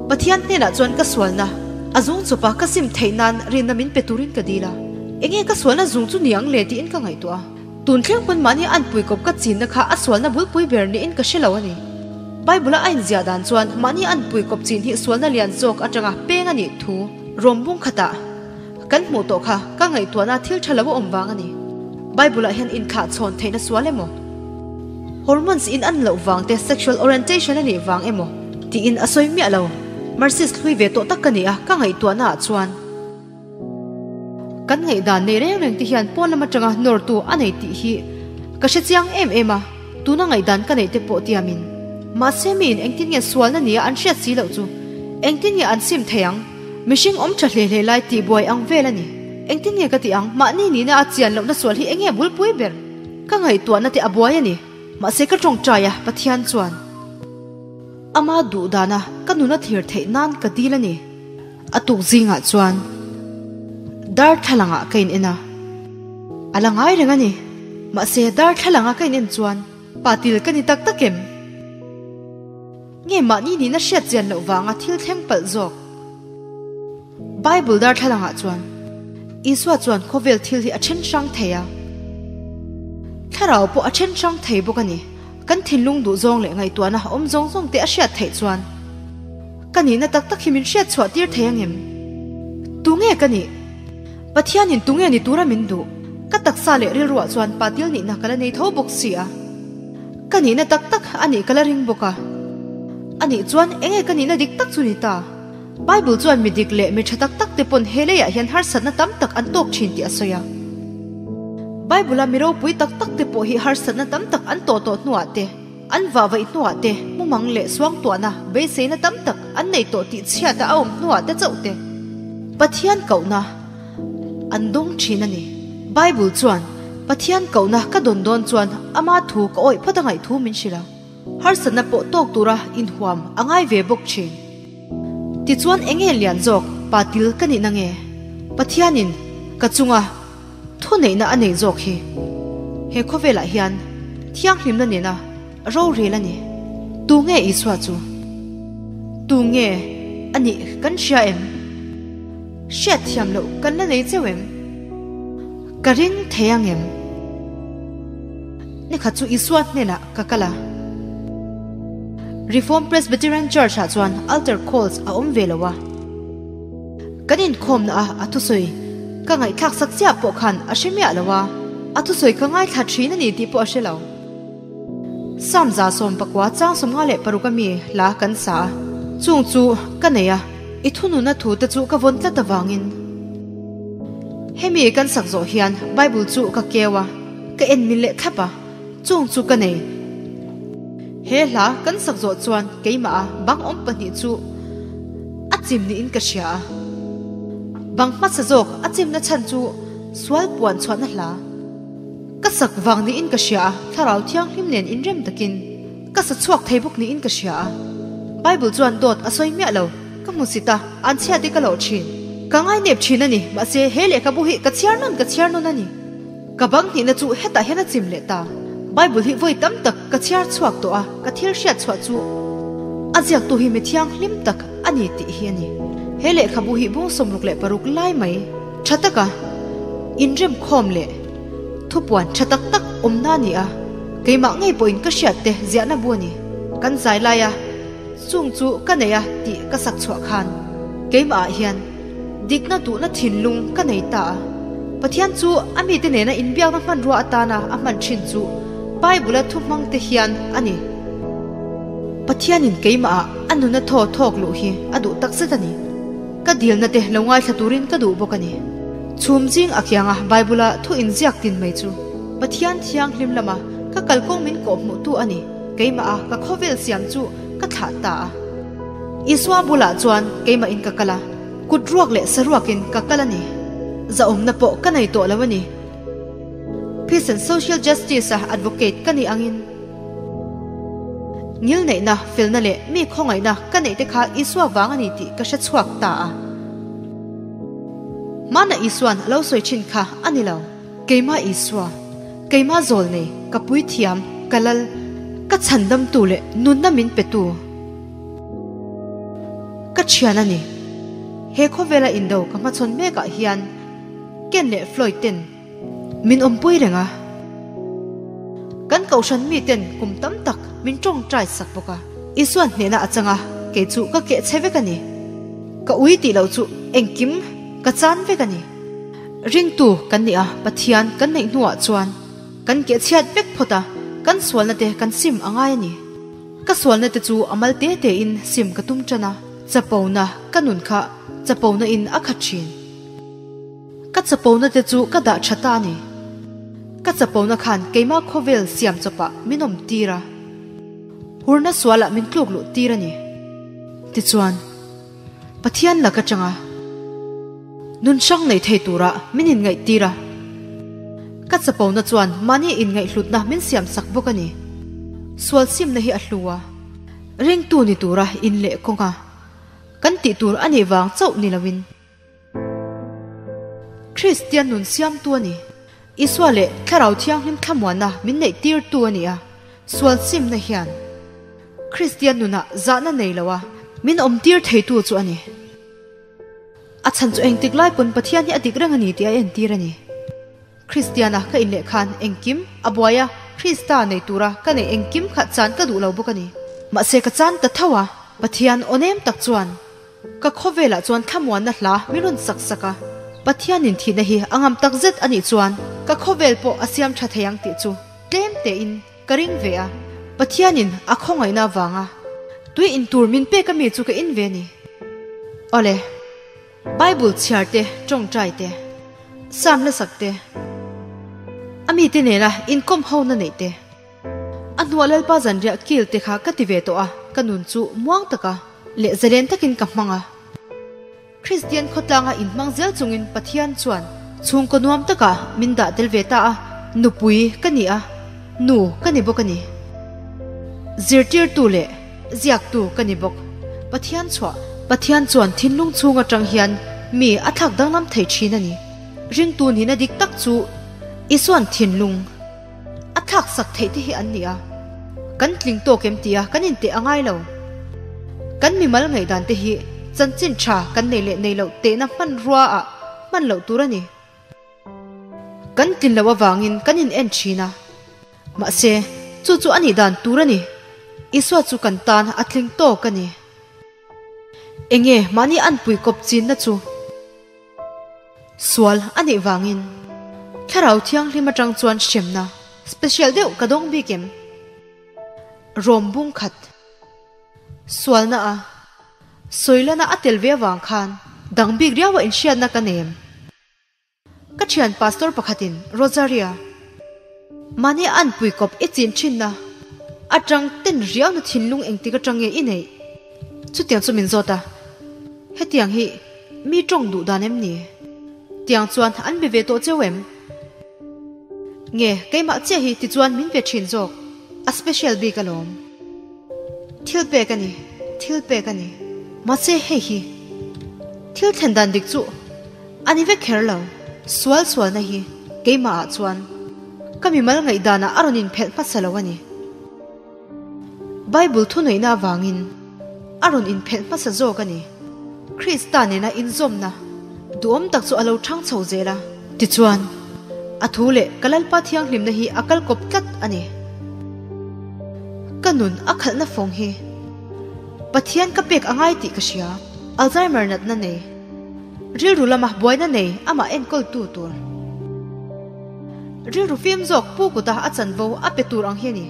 Pathian hnenah chuan ka sualna a zung chawpa ka sim theih nan rinna min pe turin ka dil a, enge ka sualna zung chu ni ang le tiin ka ngaihtuah a. Tun thleng pawn mahni anpui kawp ka chinna kha a sualna bulpui ber niin ka hre lo a ni. Bible-a a inziah dan chuan mahni anpui kawp chin hi sualna lian zawk atanga peng a nih thu rawm bung khatah kan hmuh tawh kha ka ngaihtuahna thil tha lo a awm vang a ni. Bible-ah hian inthlah chhawn theihna sual emaw, hormones in an loh vang te, sexual orientation a nih vang emaw tiin a sawi miah lo. Marxist hlui ve tawh tak ka ni a, ka ngaihtuahnaah chuan. Kan ngaihdan nei reng reng te hian pawn lam atanga nawrtu a nei tih hi ka hre chiang em em a, tuna ngaihdan ka neih te pawh tiamin. Mahse miin engtin nge sualna nia an hriat si loh chu? Engtin nge an sim thei ang? Mihring awm tha hle hle lai tihbuai ang vel a ni. Engtin nge ka tih ang? Mahni nihna a chian lohna sual hi enge bulpui ber? Ka ngaihtuahna te a buai a ni. Mahse ka tawngtai a, Pathian chuan Ama duh dana ka nuna thlir theih nan ka dil a ni. A tuk zingah chuan darthlalangah ka in en a, a la ngai reng a ni. Mahse darthlalanga ka in en chuan patil ka ni tak tak em? Nge mahni nihna hriat chian loh vanga thil thleng palh zawk? Bible darthlalangah chuan Isua chuan khawvel thil hi a then hrang thei a, thlarau pawh a then hrang thei bawk a ni. Kan thinlung duhzawng leh ngaihtuahna awm zawng zawng te a hriat theih chuan ka nihna tak tak hi min hriat chhuah tir thei angem? Tunge ka nih? Pathianin tunge ni tura min duh? Ka taksa leh rilruah chuan patil nihna ka la nei tho bawk si a. Ka nihna tak tak a nih ka la ring bawk a. A nih chuan enge ka nihna dik tak chu ni ta? Bible chuan mi dik leh mi tha tak tak te pawn he leiah hian harsatna tam tak an tawk thin tih a sawi a. Bible-a mi ropui tak tak te pawh hi harsatna tam tak an tawh tawh hnuah te, an vah vaih hnuah te, mumang leh suangtuahna, beiseina tam tak an nei tawh tih chhiata a awm hnuah te chauh te Pathian kohna an dawng thin a ni. Bible chuan Pathian kohna ka dawn dawn chuan ama thu ka awih phawt a ngaih thu min hrilh a. Harsatna pawh tawk tura inhuam a ngai ve bawk thin. Tichuan enge lian zawk pa til ka nihna nge? Pathianin ka chunga thuneihna a nei zawk hi he khawvelah hian thianghlimna nena rorel a ni. Tunge Isua chu? Tunge a nih kan hria em? Hriatthiam loh kan la nei cheu em? Ka ring thei ang em? Nikhat chu Isua hnenah ka kal a. Reformed Presbyterian Church ah chuan altar calls a awm ve lo a. Kan inkhawmna a a thusawi ka ngaihthlak sak chiah pawh khan a hre miah lo a, a thusawi ka ngaithla thin a ni tih pawh a hre lo. Samza 14 chang 56 a mi hla kan sa a, chung chu ka nei a, i thununa thu te chu ka vawn tlat avangin. Hemi kan sak zawh hian Bible chu ka keu a, ka en min leh thlap a, chung chu ka nei. He hla kan sak zawh chuan keimah a bang awm pahnih chu a chim niin ka hria a. Bang hmasa zawk a chimna chhan chu sual puan chhuahna hla. Ka sak vang niin ka hria a, thlarau thianghlim nen inrem takin ka sa chhuak thei bawk niin ka hria a. Bible chuan dawt a sawi miah lo, ka hmu sit a, an chhiat hi ka loh thin. Ka ngainep thin a ni, mahse he lehkhabu hi ka chhiar nawn ka chhiar nawn a ni. Ka bang hnihna chu hetah hian a chim leh ta. Bible hi vawi tam tak ka chhiar chhuak tawh a, ka thil hriat chhuah chu a ziaktu hi mi thianghlim tak a ni tih hi a ni. He lehkhabu hi bung 66 lai mai tha taka inremkhawm leh thupuan tha tak tak awmna a ni a, keimah ngei pawhin ka hriat te ziahna bu a ni. Kan zai laia chung chu ka nei a tih ka sak chhuah khan keimahah hian dikna duhna thinlung ka nei ta a. Pathian chu a mite nena inbiakna hmanrua atana a hman thin chu Bible-a thuhmang te hian a ni. Pathianin keimahah a nuna thaw thawk luh hi a duh takzet a ni. Ka dilna te lo ngaithla turin ka duh bawk a ni. Chhum zing a kianga Bible-a thu inziak tin mai chu Pathian thianghlim lama ka kalkawng min kawhhmuhtu a ni. Keimah a ka khawvel siam chu ka thlah ta a. Isua bulah chuan keimah in ka kal a, kut ruak leh saruakin ka kal a ni. Zahawmna pawh ka nei tawh lo a ni. Peace and Social Justice a advocate ka nih angin ngilneihna, felna leh mi khawngaihna ka neih te kha Isua vang a ni tih ka hre chhuak ta a. Hmana Isua'n a lo sawi thin kha a ni lo. Keimah Isua, keimah zawl nei, ka puithiam, ka lal, ka chhandamtu leh nunna min petu ka thian a ni. He khawvela indo ka hmachhawn mekah hian Ken leh Floyd ten Min awmpui reng a. Kan kohhran miten kum tam tak min tawngtai sak bawk a. Isuan hnehna a chang a, kei chu ka keh che vek a ni. Ka ui tih loh chu engkim ka chan vek a ni. Ringtu kan nih a, Pathian kan neih hnuah chuan kan keh chhiat vek phawt a, kan sualna te kan sim a ngai a ni. Ka sualna te chu a mal te te in sim ka tum tan a, chapona ka nun kha chapona in a khat thin. Ka chapona te chu ka dah tha ta a ni. Ka chapona khan keimah khawvel siam chawpah min awm tir a, hurna sualah min tluk luh tir a ni. Tichuan. Pathian lak atanga nun hrang nei thei tura min inngaihtir a. Ka chapona chuan mahni inngaihhlutna min siam sak bawk a ni. Sual simna hi a hlu a, ringtu ni tura inleh kawnga kan tih tur a nih vang chauh ni loin, Kristian nun siamtu a ni. Isua leh Thlarau Thianghlim thlamuanna min neihtirtu a ni a, sual simna hian Kristian nunah zahna nei loa min awmtir theitu chu a ni. A chhan chu engtik lai pawn Pathian hi a dik reng a ni tih a entir a ni. Kristiana ka inleh khan engkim a buai a, Krista nei tura ka neih engkim kha chan ka duh lo bawk a ni. Mahse ka chan ta tho a, Pathian aw nem tak chuan ka khawvelah chuan thlamuanna hla min rawn sak sak a, Pathianin thihna hi a ngam tak zet a nih chuan ka khawvel pawh a siam tha thei ang tih chu tlem tein ka ring ve a, Pathianin a khawngaihna avanga tui in tur min pek ami chu ka in ve a ni. Awle. Bible chhiar te, tawngtai te, Psalm hlasak te, a mite nena inkawm hona neih te, a hnuah Lalpa zanriah kil te kha ka ti ve tawh a, ka nun chu muang taka leh zalen takin ka hmang a. Kristian khawtlanga inhmang zel chungin Pathian chuan chhungkaw nuam takah min dah tel ve ta a, nupui ka ni a, nu ka ni bawk a ni. Zirtirtu leh Ziaktu ka ni bawk. Pathian chhuah. Pathian chuan thinlung chhung atang hian mi a thlak danglam thei thin a ni. Ringtu nihna dik tak chu Isuan thinlung a thlak sak theih te hi an ni a. Kan tling tawk em tia kan inteh a ngai lo. Kan mimal ngaihdan te hi chanchin tha kan nei leh nei loh tehna hmanrua ah hman loh tur a ni. Kan tlin loh avangin kan in en thin a, mahse chu chu a nih dan tur a ni. Isua chu kan tan a tling tawk a ni. Enge mahni anpui kawp chinna chu sual a nih vangin Thlarau Thianghlim atang chuan hremna special deuh ka dawng bik em? Rawm bung khat sualna a sawilana a tel ve avang khan dang bik riaua inhriatna ka nem. Ka thian pastor pakhatin Rosaria mahni anpui kawp i chin thinna atang ten riauna thinlung engtik atang nge i neih? Chutiang chu min zawt a, hetiang hi mi tawng duh dan em ni? Tiang chuan an be ve tawh cheu em? Nge keimah chiah hi tichuan min ve thin zawk, a special bik alawm. Thil pek a ni, thil pek a ni. Mahse hei hi thil thlen dan dik chu a ni vek kher lo. Sual sualna hi keimah ah chuan ka mimal ngaihdanah a rawn inphelh hmasa lo a ni. Bible thuneihna avangin a rawn inphelh hmasa zawk a ni. Krista nena inzawmna duhawm tak chu a lo thang chho zel a. Tichuan, a thu leh ka Lalpa thianghlimna hi a kal kawp tlat a ni. Ka nun a khalhna fawng hi Pathian ka pek a ngai tih ka hria. Alzheimer natna nei, rilru lama buaina nei amah enkawltu tur. Rilru fim zawk pu kuta a chanvo a pe tur ang hi a ni.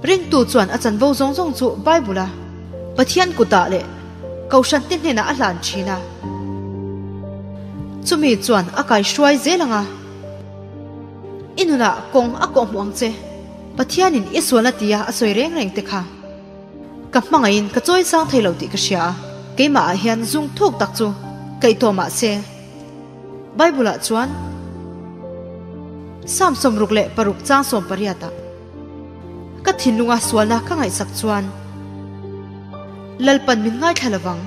Ringtu chuan a chanvo zawng zawng chu Bible-a Pathian kutah leh Kohhran te hnenah a hlan thin a. Chumi chuan a kaihruai zel ang a, I nunah kawng a kawhhmuh ang che, Pathianin i sualna tia a sawi reng reng te kha. Ka hmangaihin ka chawi sang thei lo tih ka hria a, keimahah hian zung thuk tak chu kaih tawh mah se, Bible-ah chuan Psalm 66 chang 18-ah, Ka thinlunga sualna ka ngaihsak chuan Lalpan min ngaithla lovang.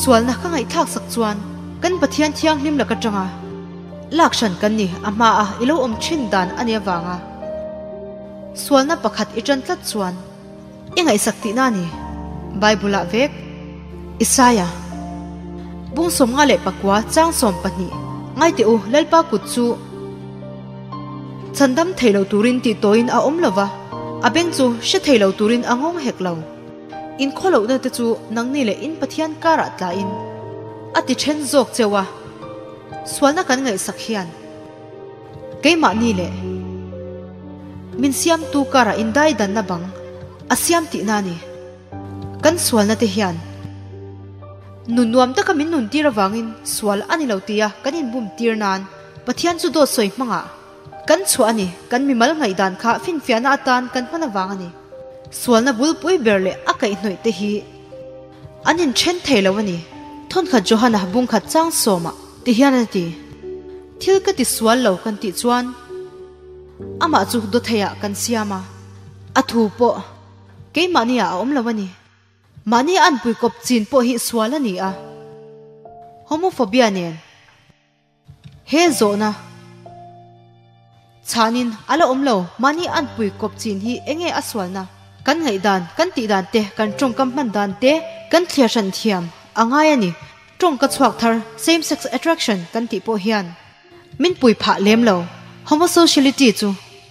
Sualna ka ngaihthlaksak chuan kan Pathian thianghlim lak atanga lak hran kan ni a hmaa i lo awm thin dan a nih avanga sualna pakhat i tan tlat chuan I ngaihsak tihna a ni. Bible-ah vek. Isaia. Bung 59 chang 12 Ngaite u, Lalpa kut chu chhandam thei lo turin tih tawiin a awm lo va, a beng chu hre thei lo turin a nghawng hek lo. In khawlohna te chu nangni leh in Pathian karah tlain a ti then zawk cheu a, sualna kan ngaihsak hian. Keimahni leh min siamtu karah indaidanna bang a siam tihna a ni. Kan sualna te hian nun nuam taka min nun tir avangin sual a ni lo tia kan inbum tir nan Pathian chu dawt sawi hmangah kan chhuah a ni. Kan mimal ngaihdan kha finfiahna atan kan hman avang a ni. Sualna bulpui ber leh a kaihhnawih te hi. An inthen thei lo a ni. Thawnkhat Johana bungkhat chang sawmah ti hian a ti. Thil ka ti sual lo kan tih chuan amah chu dawtheiah kan siam a, a thu pawh keimahniah a awm lo a ni. Mahni anpui kawp chin pawh hi sual a ni a, homophobia nen he zawhna chhanin a la awm lo. Mahni anpui kawp chin hi enge a sualna? Kan ngaihdan, kan tihdan te, kan tawngkam hman dan te kan thliar hran thiam a ngai a ni. Tawngka chhuak thar same sex attraction kan tih pawh hian min pui phah lem lo. Homosociality chu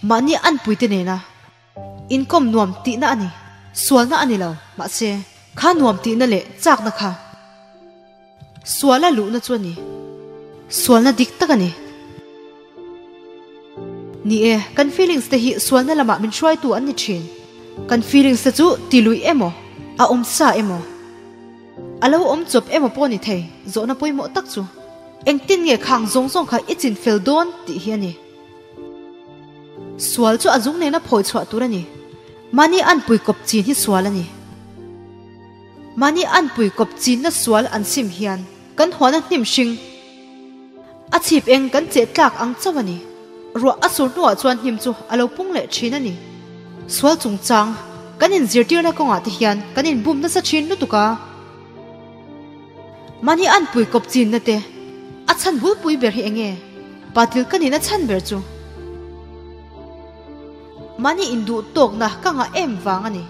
mahni anpui te nena Inkawm nuam tihna a ni. Sualna a ni lo, mahse, kha nuam tihna leh chakna kha suala luhna chu a ni. Sualna dik tak a ni. Ni e, kan feelings te hi sualna lamah min hruaitu an ni thin. Kan feelings te chu ti luih emaw, a awm sa emaw, a lo awm chawp emaw pawh ni thei, zawhna pawimawh tak chu engtin nge khang zawng zawng kha i chinfel dawn tih hi a ni. Sual chu a zung nena phawi chhuah tur a ni. Mahni anpui kawp chin hi sual a ni. Mahni anpui kawp chinna sual an sim hian kan huana hnim hring a chhip eng kan cheh tlak ang chauh a ni. Ruah a sur hnuah chuan hnim chu a lo pung leh thin a ni. Sual chungchang kan inzirtirna kawngah te hian kan inbum nasa thin lutuk a. Mahni anpui kawp chinna te a chhan bulpui ber hi enge? Patil ka nihna chhan ber chu mahni induh tawkna ka ngah em vang a ni.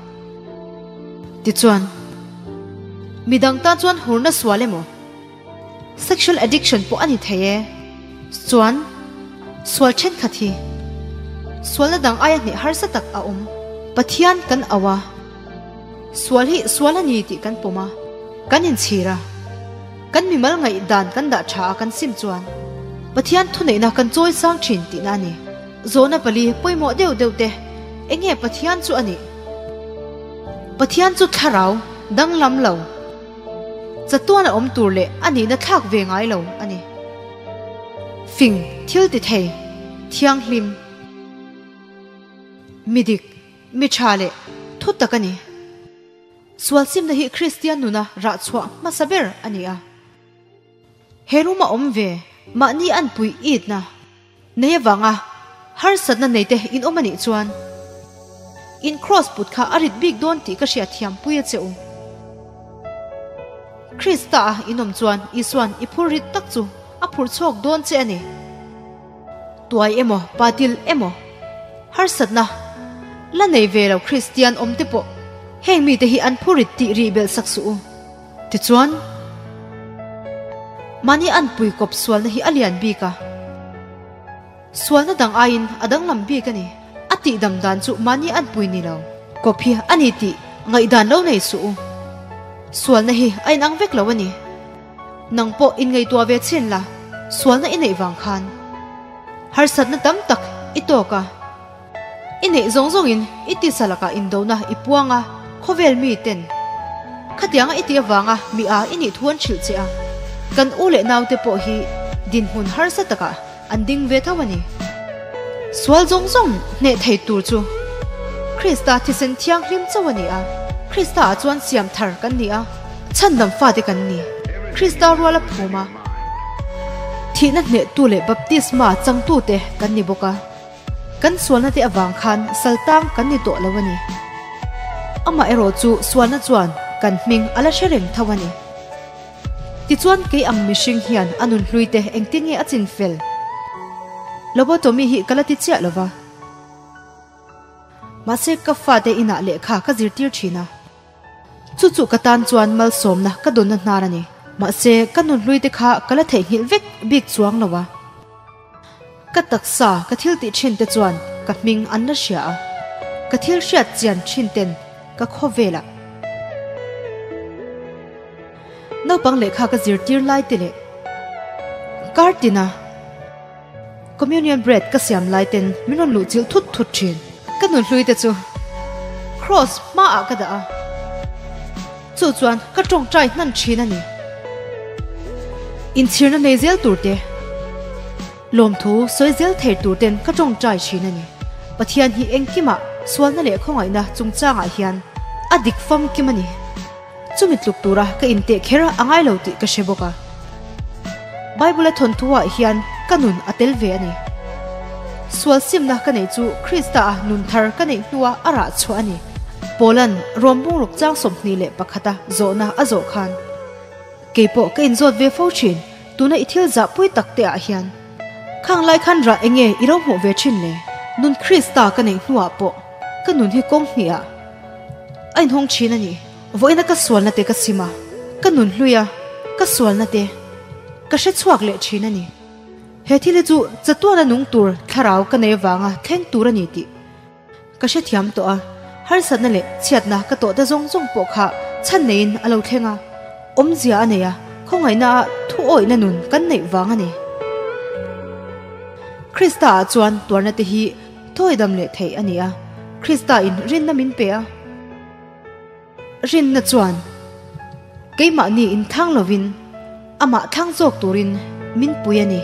Tichuan, midang tan chuan hurna sual emaw, sexual addiction pawh a ni thei e. Chuan, sual thenkhat hi sualna dang aia hneh harsa tak a awm. Pathian kan auh a. Sual hi sual a ni tih kan pawm a, kan inchhir a, kan mimal ngaihdan kan dah tha a kan sim chuan Pathian thuneihna kan chawi sang thin tihna a ni. Zawhna pali pawimawh deuh deuh te, Enge Pathian chu a nih? Pathian chu thlarau danglam lo, chatuan a awm tur leh a nihna thlak ve ngai lo a ni. Fing, thil ti thei, thianghlim, midik, Mi tha leh thu tak a ni. Sualsimna hi Kristian nuna rah chhuah hmasa ber a ni a. He room a awm ve mahni an pui itna nei avanga harsatna neite in awm a nih chuan in cross put kha a rit bik dawn tih ka hriatthiam pui a che u. Krista a in awm chuan Isuan i phur rit tak chu a phurh chhuak dawn che a ni. Tuai emaw, patil emaw, harsatna la nei ve lo Kristian awm te pawh heng mite hi an phurit tih rih belh sak suh u. Tichuan, mahni an pui kawp sualna hi a lian bik a, sualna dang aiin a danglam bik a ni. A tihdam dan chu mahni an pui ni lo kawp hi a ni tih ngaihdan lo nei suh u. Sualna hi a inang vek lo a ni. Nang pawh inngaihtuah ve chin la, sualna i neih vang khan harsatna tam tak i tawk a, i neih zawng zawngin i tisa lakah indona i puang a, khawvel mi ten khatianga i tih avanga mi a i nih thu an hrilh che a, kan u leh naute pawh hi dinhmun harsa takah an ding ve tho a ni. Sual zawng zawng hneh thei tur chu Krista thisen thianghlim chauh a ni a, Krista ah chuan siam thar kan ni a, chhandam fate kan ni. Krista rual a phum a, thihna hnehtu leh baptisma changtute kan ni bawk a, kan sualna te avang khan saltang kan ni tawh lo a ni. Amaherawh chu sualna chuan kan hming a la hre reng tho a ni. Tichuan kei ang mihring hian a nun hlui te engtin nge a chin fel? Lobotomy hi ka la ti chiah lova. Mahse ka fate inah lehkha ka zirtir thin a. Chu chu ka tan chuan malsawmna ka dawnna hnar a ni. Mahse ka nun hlui te kha ka la theihnghilh vek bik chuang lo a. Ka taksa ka thil tih thin te chuan ka hming an la hria a, ka thil hriat chian thin ten ka khawvelah naupang lehkha ka zirtir lai te leh kar tina communion bread ka siam lai ten min rawn luh chilh thut thut thin. Ka nunhlui te chu cross hmaah ka dah a. Chu chuan ka tawngtai hnan thin a ni. Inchhirna nei zel tur te, lawmthu sawi zel thei tur ten ka tawngtai thin a ni. Pathian hi engkimah sualna leh khawngaihna chungchangah hian a dik famkim a ni. Chumi tluk tura ka inteh kher a ngai lo tih ka hre bawk a. Bible-a thawnthu-ah hian ka nun a tel ve a ni. Sual simna ka neih chu Krista-a nun thar ka neih hnua a rah chhuah a ni. Paula'n Rom bungruk chang 21-a zawhna a zawh khan, Kei pawh ka inzawt ve fo thin, tuna i thil zahpui tak te ah hian. Khang lai khan rah enge i lo hmuh ve thin le? Nun Krista ka neih hnuah pawh ka nun hi kawng hnih ah a inhawng thin a ni. Vawiina ka sualna te ka sim a, ka nun hlui a, ka sualna te ka hre chhuak leh thin a ni. He thil hi chu chatuana nung tur thlarau ka nei avanga thleng tur a ni tih ka hrethiam tawh a, harsatna leh chhiatna ka tawh ta zawng zawng pawh kha chhan neiin a lo thleng a, awmzia a nei a, khawngaihna ah thu awihna nun kan neih vang a ni. Krista ah chuan tuarna te hi thawidam leh theih a ni a, Krista in rinna min pe a. Rinna chuan keimahni inthlang lovin amah thlang zawk turin min pui a ni.